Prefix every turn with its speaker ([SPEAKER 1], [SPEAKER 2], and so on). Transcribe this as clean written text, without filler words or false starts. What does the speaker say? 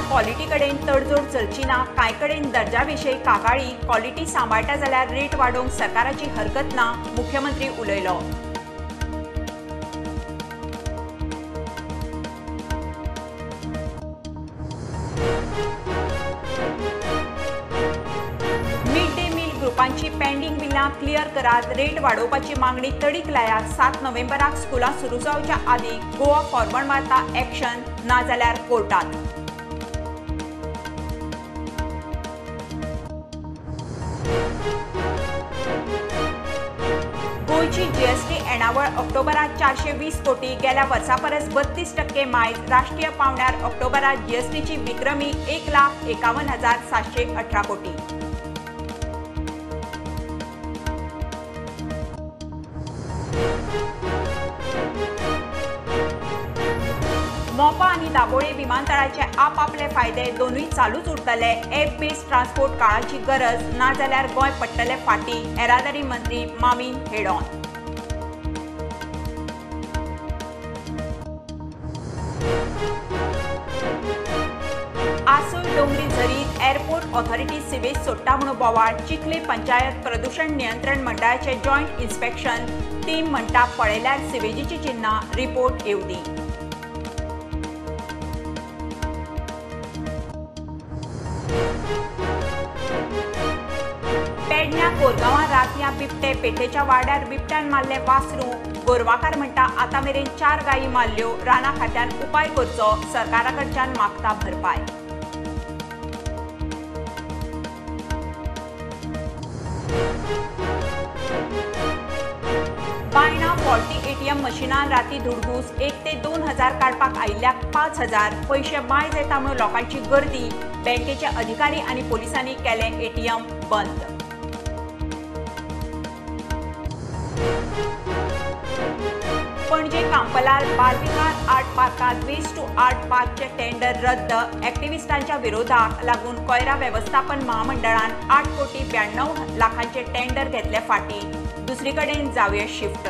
[SPEAKER 1] Quality कडेन तडजोड चलची ना, कांय कडेन दर्जा विशयी कागाळी, क्वॉलिटी सांबाळटा जाल्यार रेट वाडोवंक सरकाराची हरकत ना, मुख्यमंत्री उलयलो। मिड डे मील ग्रुपांची पेंडिंग बिलां क्लियर करात, रेट वाडोवपाची मागणी तडीक लायात। 7 नोव्हेंबराक स्कुलां सुरू जावच्या आदीं गोवा फॉरवर्ड मारता एक्शन, ना जाल्यार कोर्टात। गोंयची जीएसटी येणावळ ऑक्टोबरात 420 कोटी, गेल्या वर्सा परस 32% मायज। राष्ट्रीय पावंड्यार ऑक्टोबरात जीएसटीची विक्रमी 1,51,718 कोटी। मोपा आनी दाबोळे विमानतळाचे आपापले फायदे दोनूय चालूच उरतले। एप बेस्ड ट्रान्सपोर्ट काळाची गरज, ना जाल्यार गोंय पडटले फाटी, येरादारी मंत्री माविन हेडॉन। आसोय डोंगरी झरीत एअरपोर्ट ऑथॉरिटी सिवेज सोडटा म्हणून बोवाळ। चिखले पंचायत प्रदूषण नियंत्रण मंडळाचे जॉयंट इन्स्पेक्शन टीम म्हणटा पळयल्यार सिवेजीची चिन्हां, रिपोर्ट येवं दी। पेडण्या कोरगांवां रातयां बिबटे, पेठेच्या वाड्यार बिबट्यान मारले वासरू। गोरवाकार म्हणटा आतां मेरेन 4 गायी मारल्यो, राना खात्यान उपाय करचो, सरकारा कडच्यान मागता भरपाय। बायणा फॉल्टी एटीएम मशिनान राती धुडगूस, 1 ते 2 हजार काडपाक आयिल्ल्याक 5,000 पयशे मायज येता म्हणून लोकांची गर्दी। बँकेचे अधिकारी आनी पोलिसांनी केलें एटीएम बंद। पणजे कांपलार बालविकार आर्ट पार्कात वेस्ट टू आर्ट पार्कचे टेंडर रद्द। ॲक्टिव्हिस्टांच्या विरोधाक लागून कोयरा वेवस्थापन महामंडळान 8 कोटी 92 लाखांचे टेंडर घेतले फाटी, दुसरी कडेन जावया शिफ्ट।